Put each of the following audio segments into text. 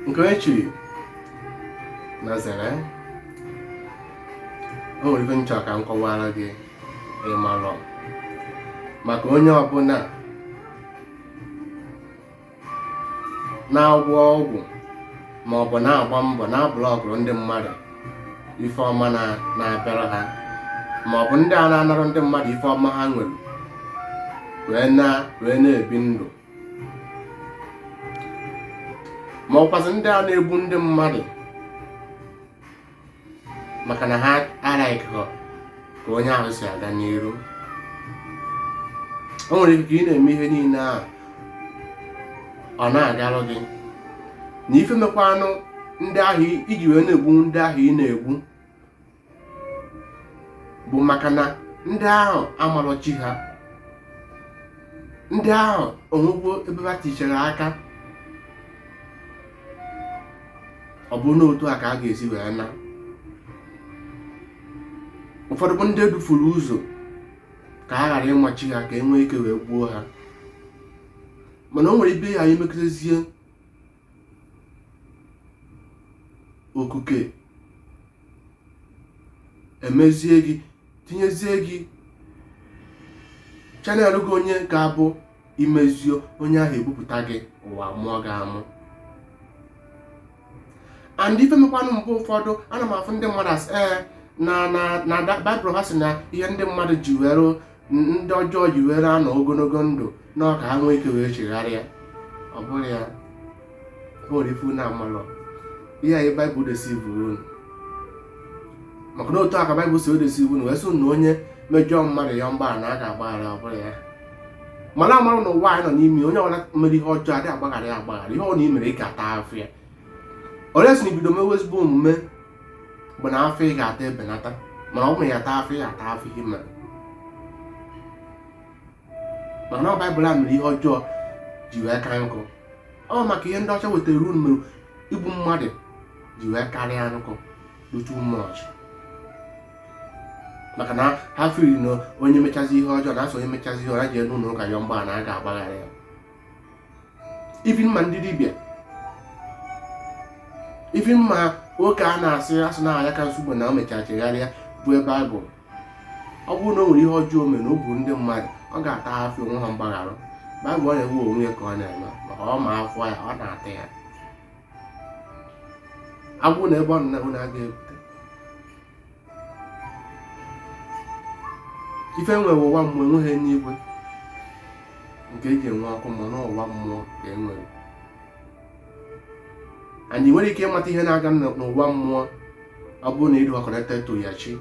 Nke onye chiri na zere, o nwere ife m chọ ka m kọwara gị ị malụ maka onye ọbụla na-agwọ ọgwụ ma ọ bụ na-agba mbọ na-ablọkụrụ ndị mmadụ ife ọma na-abịara ha, ma ọ bụ ndị a na-anarụ ndị mmadụ ife ọma ha nwere wee na-ebi ndụ, ma ọkwazị ndị a na-egbu ndị mmadụ maka na ha alaikọ ka onye ahụ si aga n'iru. O nwere ike ị na-eme ihe niile ahụ ọ na-agalụ gị na ife mekwanụ ndị ahụ iji wee na-egbu ndị ahụ ị na-egbu bụ maka na ndị ahụ amarọ chi ha, ndị ahụ onwegwo ebe ha tichere aka. Ọ bụ n'otu a ka a ga-esi wee na ụfọdụ bụ ndị edufuru ụzọ ka ha ghara ịma chi ha, ka e nwee ike wee gbuo ha. Mana o nwere ibe ya emegidezie okuke emezie gị, tinyezie gị channel gị, onye ga-abụ imezie onye ahụ ebupụta gị ụwa mụọ gị amụ. And ife mekwanụ mgbe ụfọdụ ana m afụ ndị mmadụ asị ee na na na Baịbụl ha sị na ihe ndị mmadụ ji were ndị ọjọọ ji were anọ ogologo ndụ na ọ ka ha nwee ike wee chegharịa. Ọ bụrụ ya, o nwere ife unu amalọ ihe anyị Baịbụl deceive unu, maka na otu a ka Baịbụl si deceive unu wee sị na onye mejọọ mmadụ ya mgbaghara na a ga-agbaghara. Ọ bụrụ ya, mana amarụ na ụwa anyị nọ n'ime, onye ọbụla mere ihe ọjọọ adịghị agbaghara ya agbaghara. Ihe ọ na ị mere, ị ga-ata afụ ya. Onye sị na ibido mewe ezigbo omume bụ na afụ ị ga-ata ebenata, mana ọ bụrụ ya ata afụ, ị ga-ata afụ ihe mere. Maka na Baịbụl a mere ihe ọjọọ ji wee ka nkụ. Ọ maka ihe ndị ọcha wetara unu mere igbu mmadụ ji wee karịa nkụ do too much, maka na ha firi na onye mechazi ihe ọjọọ na asọ onye mechazi ihe ọjọọ jee n'ụlọ ụka yọọ mgbaghara na a ga-agbaghara ya. Even ma ndị dibịa, even ma nwoke a na-asị asị na aya ka nsogbu na o mechara chegharịa bụ Baịbụl, ọ bụrụ na o nwere ihe ọjọọ o mere na o gburu ndị mmadụ, ọ ga-ata afụ onwe ha mgbaghara. Baịbụl ọ na-ewe onwe ya ka ọ na-eme maka ọ ma afọ ya ọ na-ata ya agwụ na ebe ọ nọ na unu aga ebute ife nwere ụwa mmụọ, enweghị eluigwe nke eji enwe ọkụ mmụọ. N'ụwa mmụọ ka e nwere, and ị nwere ike ịmata ihe na-aga n'ụwa mmụọ ọ bụrụ na ị dịghị connected to ya chi.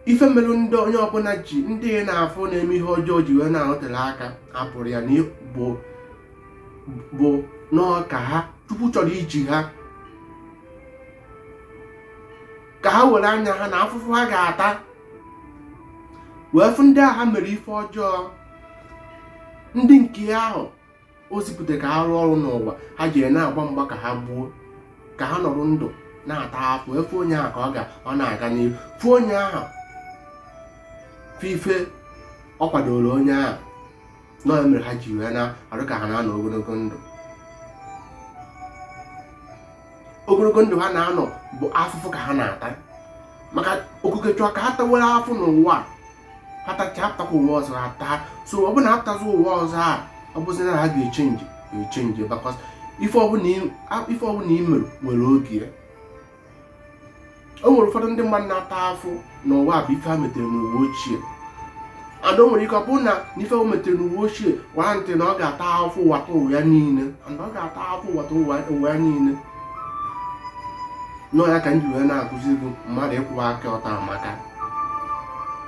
Ife mere ndị onye ọbụla ji ndị na-afụ na-eme ihe ọjọọ ji wee na-anọtere aka apụrụ ya na bụ n'ọka ha Chukwu chọrọ iji ha ka ha were anya ha na afụfụ ha ga-ata wee fụ ndị agha mere ife ọjọọ, ndị nke ahụ o zipụta ka ha rụọ ọrụ n'ụwa ha ji na-agba mgba ka ha gbuo, ka ha nọrọ ndụ na-ata afụ, wee fụ onye ahụ ka ọ ga ọ na-aga n'ihu, fụ onye ahụ, fụ ife ọ kwadoro onye ahụ nọ ya mere ha ji wee na-arụ ka ha na-anọ ogologo ndụ. Ogologo ndụ ha na-anọ bụ afụfụ ka ha na-ata, maka okuke chọọ ka ha tawere afụ n'ụwa, ha tacha apụtakwa ụwa ọzọ ha taa. So ọ bụ na apụtazi ụwa ọzọ a, ọ bụzi na ha ga-echange echange, because ife ọbụla ị mere nwere oge ya. O nwere ụfọdụ ndị mmadụ na-ata afụ n'ụwa bụ ife ha metere n'ụwa ochie, and o nwere ike ọ bụrụ na ife o metere n'ụwa ochie gwara ntị na ọ ga-ata afụ ụwa ta ụwa ya niile, and ọ ga-ata afụ ụwa ta ụwa ya niile. Nọọ ya ka m ji wee na-akụzi gị mmadụ ịkwụwa aka ọtọ amaka,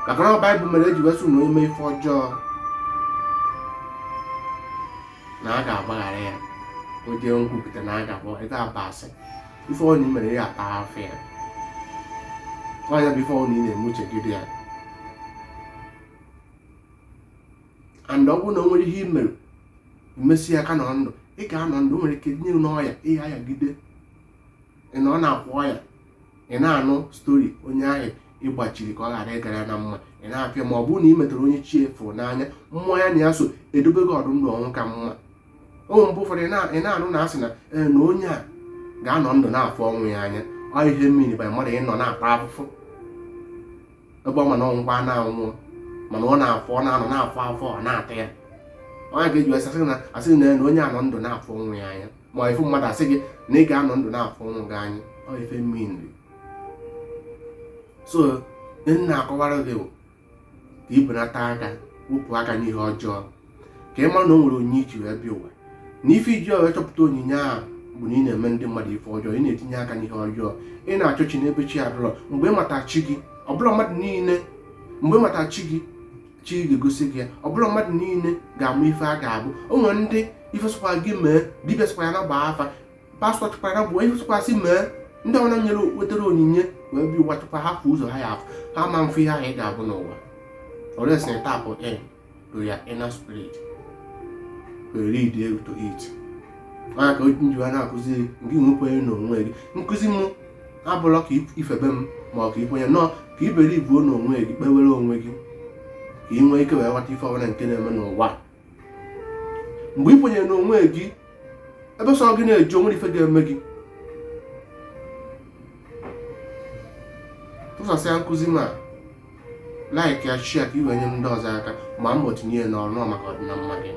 maka na Baịbụl mere eji wee sị na onye mee ife ọjọọ na a ga-agbaghara ya, o jee nkwupụta na a ga-agbaghara. Ife abasị ife ọ na ị mere ya ata afụ ya, ọ ya bụ ife ọ na ị na-eme uche gị dị ya. And ọ bụrụ na o nwere ihe ị mere imesi ya ka nọ ndụ, ị ga-anọ ndụ. O nwere ike nye n'ọya ihe ayagide ị nọ na-akwụ ọya, ị na-anụ story onye ahụ ị gbachiri ka ọ ghara ịgara ya na mma, ị na-apịa. Ma ọ bụrụ na ị metara onye chi efu n'anya, mmụọ ya na ya so edobe gị ọdụ ndụ ọnwụ ka mma. O nwere mgbe ụfọdụ ị na-anụ na asị na ee, na onye a ga-anọ ndụ na-afụ ọnwụ ya anya. Ọ ihe mmiri bụ mmadụ ịnọ na-ata afụfụ ebe ọ ma na ọnwụkwa na-anwụ, mana ọ na-afụ, ọ na-anọ na-afụ afọ, ọ na-ata ya. Onye ga-eji wee sị na asị na onye anọ ndụ na-afụ ọnwụ ya anya, ma ifu mmadụ asị gị na ị ga-anọ ndụ na-afụ ọnwụ gị anya, ọ ife mmiri. So ihe m na-akọwara gị bụ ka ị benata aka, wepụ aka n'ihe ọjọọ, ka ị mara na o nwere onyinye iji wee bịa ụwa, na ife iji wee chọpụta onyinye ahụ bụ na ị na-eme ndị mmadụ ife ọjọọ, ị na-etinye aka n'ihe ọjọọ, ị na-achọ chi n'ebe chi adụrọ. Mgbe ị mata chi gị, ọ bụla mmadụ niile, mgbe ị mata chi gị, chi ga-egosi gị ya. Ọ bụla mmadụ niile ga-amụ ife a ga-abụ. O nwere ndị ife sịkwa gị mee, dibịa sịkwa ya na gbaa afa, pastọ chụkwara na bụ ife sịkwa sị mee, ndị ọbụla nyere wetara onyinye wee bịa ụwa chụkwa ha fụ ụzọ ha ya afụ, ha ma mfe ihe ahụ ị ga-abụ n'ụwa. Unless na tap in to your inner spirit to lead you to it. Onye ka m ji wee na-akụzi gị nwekwenye n'onwe gị. Nkụzi m abụrọ ka ifebe m ma ọ ka ikwenye nọọ ka ibere ibuo n'onwe gị, kpewere onwe gị ka ị nwee ike wee ghọta ife ọbụla nke na-eme n'ụwa. Mgbe ị kwenyere n'onwe gị, ebe sọ gị na-eji onwere ife ga-eme gị. Tụsasịa nkụzi m a, like ya, share, ka i wee nye ndị ọzọ aka, ma mbọ tinye ya n'ọrụ maka ọdịna mma gị.